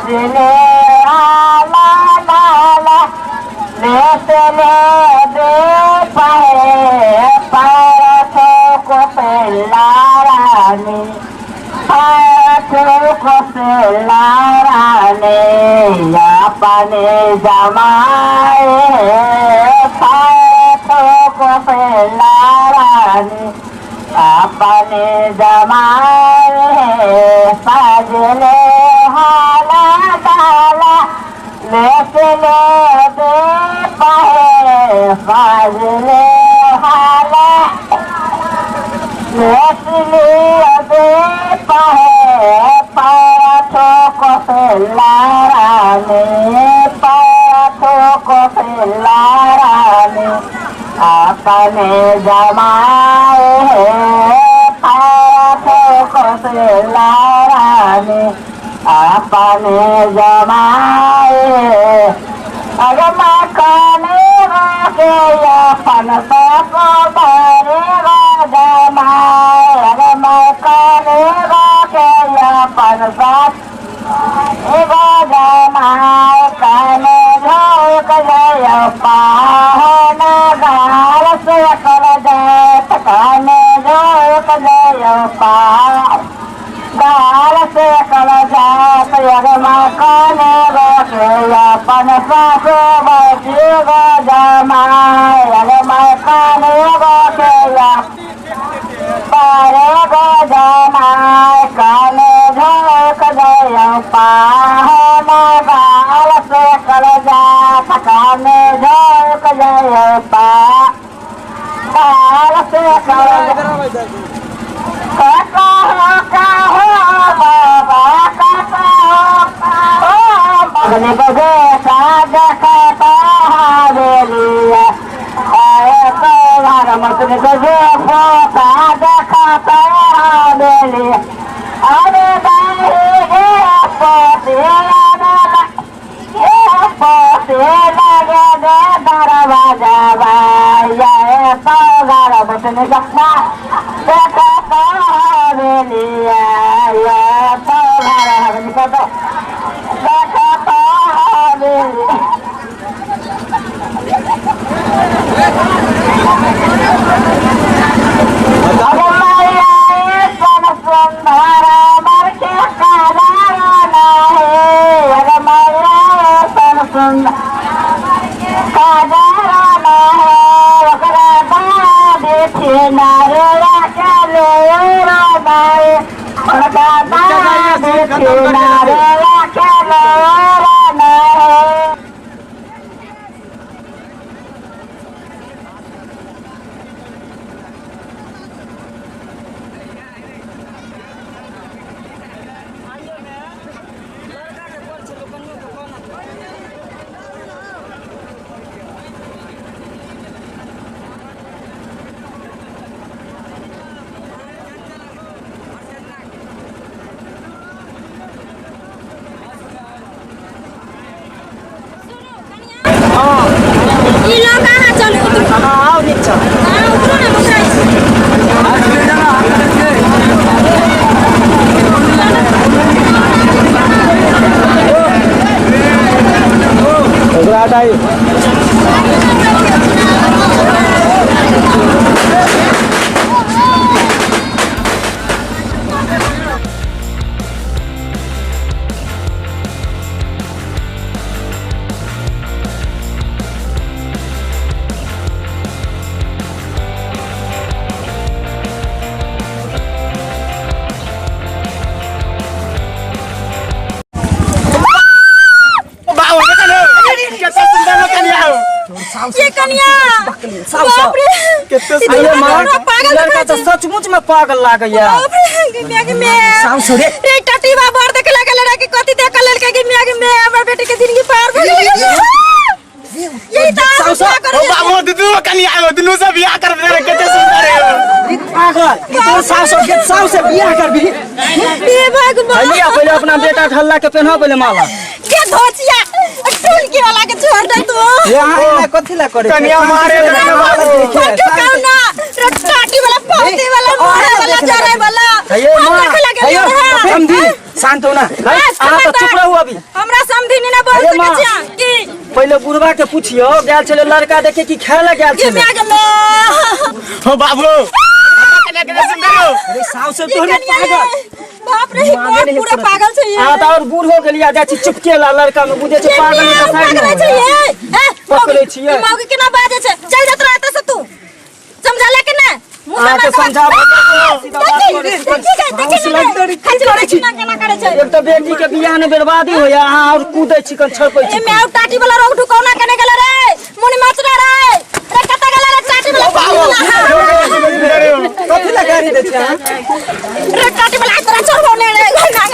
फाजले आला लाला लेसले दे पाए पारथो को रानी पारथो को रानी अपने जमाए पारथो को रानी अपने जमाए फाजले हाला डाला लेसले दे पाए फाजले हाला लेसले दे पाए पाथो को रानी पाथो को रानी अपने जमाए पाथो को रानी अपने जमाए अरे मकाने के अपन सबको बारे जमाए अरे मकाने के अपन सब जमाए काने झोंक जय पाहना गाल से कर जात काने झोंक जय पाह गाल से कर जात अरे मकाने के अपन सासु बची गो जमाए अरे मकाने के पारे गो जमाए काने झोंक जय पाहना गाल से कर जात काने झोंक जय पा गाल से कर काका हो काहो बाबा काका हो मगन बजे साज खाता हवेलिया आए तो मगन बजे साज खाता हवेलिया अरे दाई गे पोते पोते लगे दे दरवाजा भाई तो घर बसने सकता देखा तो हवेलिया ये तो घर हवेली को तो देखा तो हवेली अरे मैया सन सुंदर मर के काला है अरे मैया सन सुंदर काजरा है ओकरा देखी नारे के ले ओकरा देखी नारे के ले ई लग अहाँ चलू उतरू। आओ नीचा। अहाँ उतरू ने हम उतरै छी। ओकरा हटाइ। ये कनिया बाप रे कते ई आइए माँ, हमरा पागल लड़का देखै तऽ छै। सचमुच में पागल लागैया। बाप रे गे म्या गे म्या। साउस रे। रे टटीवा बर देखे लागल रे कि कथी देख लेलकै गे म्या गे म्या, हमर बेटी के जिंदगी पार भऽ गेलै। यही तऽ अहाँ साउस, बियाह करै ओ बाबू दुनू कनिया हो दुनू से बियाह कर दे कते सुंदर है। ई पागल, ई तोर साउस के साउस से बियाह करबी। हे भगवान। भैया पहिले अपना बेटा के हल्ला के पेन्हा पहिले माला। के धोचिया टुनकी वाला के छोड़ दे तू। यहाँ एना कथी ला करे? कनिया मारे दे ना बाबू। फोटो कहू ना रे टाटी वाला पौधे वाला मारे वाला जरे वाला हे हम माँ, देखे लगे हे रहे। समझी शांत हो ना। अहाँ तऽ चुप रहू अभी। हमरा समझी नहीं ना बोल अरे सकै माँ। छी अहाँ। की पहिले बुढ़वा के पूछियो, गेल छलै लड़का देखे कि खाय लए गेल की छलै? माय गे माय। हो बाबू, हमरा कन्या के सुंदर हो। अरे साउस ई तोहर कनिया पागल रे। बाप रे, ई मांगे कोन नहीं पूरा तुरंत। पागल छै ये। अहाँ तऽ आओर बूढ़ हो गेलियै, जाइ छी चुपके ला लड़का में बुझै छै ये पागल माय, के साइड पागल में। छै ये। ए, पकड़ै मौगी- छियै। ई मौगी केना बाजै छै? चल जा तोरा एतऽ से तू। समझा के ना? मुँह से अहाँके बात- समझाबऽ आ, सीधा बात देखी, करै छी। देखी गे, देखी साउस ने, लगतै रे, की खचरा करै छी? केना केना करै छै? एक तऽ बेटी के बियाह ने बर्बादी होइया, अहाँ आओर कूदै छी कन छड़पै ए छी। म्याऊ, टाटी वाला रोग ढुकौना केने गेलै रे? मुनि मचरा रे, रे कतऽ गेलै रे टाटी वाला? कथी लए गाड़ी दै छै अहाँ? रे टाटी वाला, तोरा छोड़बो ने रे।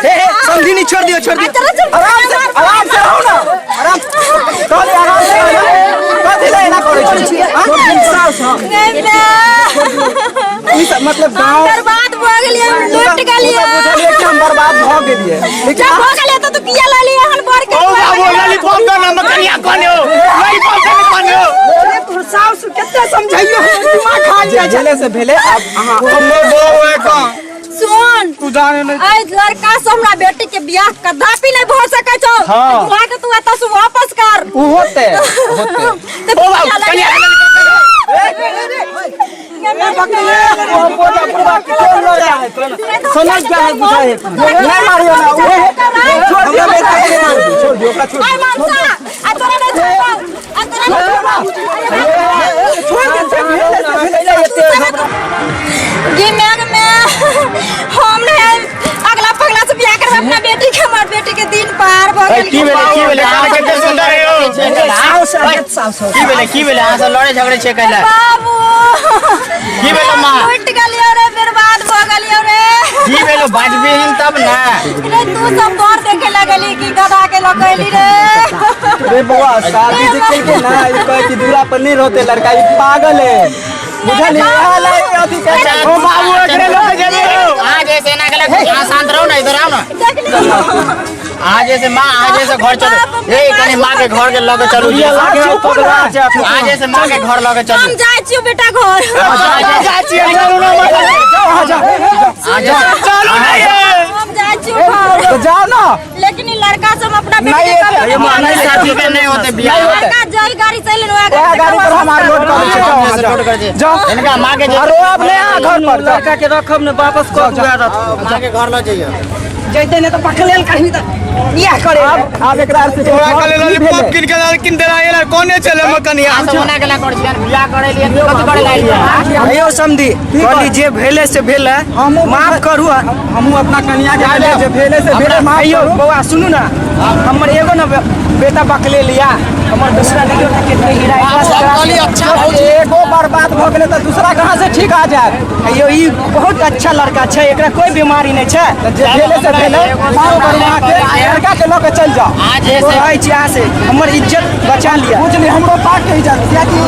हे हे समझी नहीं, छोड़ दियो, छोड़ दियो। तोरा छोड़बो। आराम से, आराम से रहू ना, आराम कहली, आराम से रहू ना। कथी लए एना करै छी? हाँ? गे माय, ई सब मतलब गाँव बर्बाद भऽ गेलियै, हम लुटि गेलियै। बुझलियै कि हम बर्बाद भऽ गेलियै, लेकिन जब भऽ गेलियै तऽ तू किया लऽ लियै हन बर के? ओ बाबू, लॉलीपॉप दो ना, कन्या कोन हो? लॉलीपॉप दो ना, कोन हो? अरे तोहर साउस कते समझाइयो, दिमाग खा जाइ छै। भेले से भेले, आब अहाँ हमर बहू है कौन? सुन, तू जाने नहीं। एहि लड़का से हमरा बेटी के बियाह कदापि नहीं भऽ सकै छौ। हाँ। दुल्हा के तू एतऽ से वापस कर। ओ होते होते। तऽ ओ बाबू, कन्या के समझ क्या है बुझा है, नहीं मारियो ना, वो छोड़ दियो, बेटा के मार दियो, छोड़ दियो ओकरा, छोड़ आइ मनसा, आ तोरा नहीं छोड़बौ, आ तोरा नहीं छोड़बौ। छोड़ दे, भेले से भेले, एते घबरा गे my गे my, हम नहीं अगला पगला से बियाह करबै अपना बेटी के। हमर बेटी के दिन पार भऽ गेल। की भेलै, की भेलै? अहाँ कते सुंदर हो। साउस है, साउस। की भेलै, की भेलै? अहाँ सब लड़े झगड़े छियै कैला? बाबू, की भेलो माँ? लुटि गेलियौ रे, बर्बाद भऽ गेलियौ रे। की भेलो, बाजबीहिन तब ने। रे तू सब बर देखे लगली कि गधा के लगैली रे? रे बौआ, शादी जे केलकै ना, ई कहै कि दूरा पर नहीं रहते लड़का, ई पागल है, बुझलियै? इएह ला ई अथी कहै छै। ओ बाबू, एकरे लोग जेबे हो। अहाँ जैसे एना केलक, अहाँ शांत रहू ना, इधर आओ ना। देख ली। अहाँ जैसे माँ, अहाँ जैसे घर चलू। ए कनी माँ के घर के लऽ के चलू। अहाँ जैसे माँ के घर लऽ के चलू। हम जाइ छियौ बेटा घर। जाइ छियै, चलू ना। जाओ, जाओ। अहाँ जैसे चलू ना ये। हम जाइ छियौ घर। तो जाओ ना। लेकिन ई लड़का से हम अपना बेटी नहीं के कभी एतै। बियाह नहीं, नहीं शादी के नहीं होते बियाह। लड़का जई गाड़ी चलि वएह वएह गाड़ी पर हम आर लोड करै छियै, जाओ अहाँ, लोड कर जाओ दे। जाओ। इनका माँ के अरे अब नहीं आ घर पर जाओ। लड़का के रखब ने वापस कऽ दुआ रखब। माँ के घर लऽ जइयो। जैते ने तऽ पकड़ेल कहीं तऽ बियाह करे। आब एकरा आर से तोरा कहले की लॉलीपॉप भेलै? किन के किन देला एला कोने चले म कनिया? अहाँ सब ओना केला करै छियै? बियाह करै लिए कथी करै लायल छियै? अयो समधी, कहली जे भेले से भेले, हमहूँ माफ करू। हमहूँ अपना कनिया के कहलियै जे भेले से भेले, माफ अयो करू। बौआ, सुनू ना, हमर एगो ने बेटा बकले लिया, हमर दूसरा देखियौ ने केते हीरा एकरा से करा। कहली अच्छा भौजी। एगो बर्बाद भऽ गेलै तऽ दूसरा कहाँ से ठीक आ जायत? अयो, ई बहुत अच्छा लड़का छै, एकरा कोई बीमारी नहि छै। तऽ जे भेले से भेले, माफ करू अहाँके, लड़का के लऽ के चलि जाओ। अहाँ जैसे रहै छी अहाँ से, हमर इज्जत बचा लिया। बुझली, हमरो पाक के इज्जत कियाकि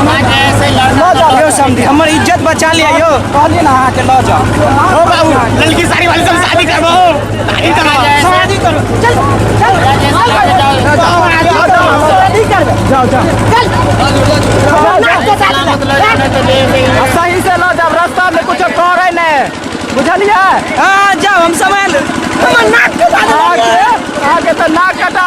अहाँ जैसे लड़का लऽ जाओ। यौ समधी, हमर इज्जत बचा लिया यौ। कहलियै ने अहाँके, लऽ जाओ। ओ बाबू, लड़की साड़ी वाली सब शादी करबो, शादी करबो। शादी करू, चल चल। शादी करबै। जाओ जाओ। सलामत लऽ जाउ, नहि तऽ ले। आ सही से लऽ जाओ, रास्ता में कुछो करै नहि, बुझलियै? हाँ जाओ, हम समय हमर नाक कटा देलक। अहाँके, अहाँके तऽ नाक कटा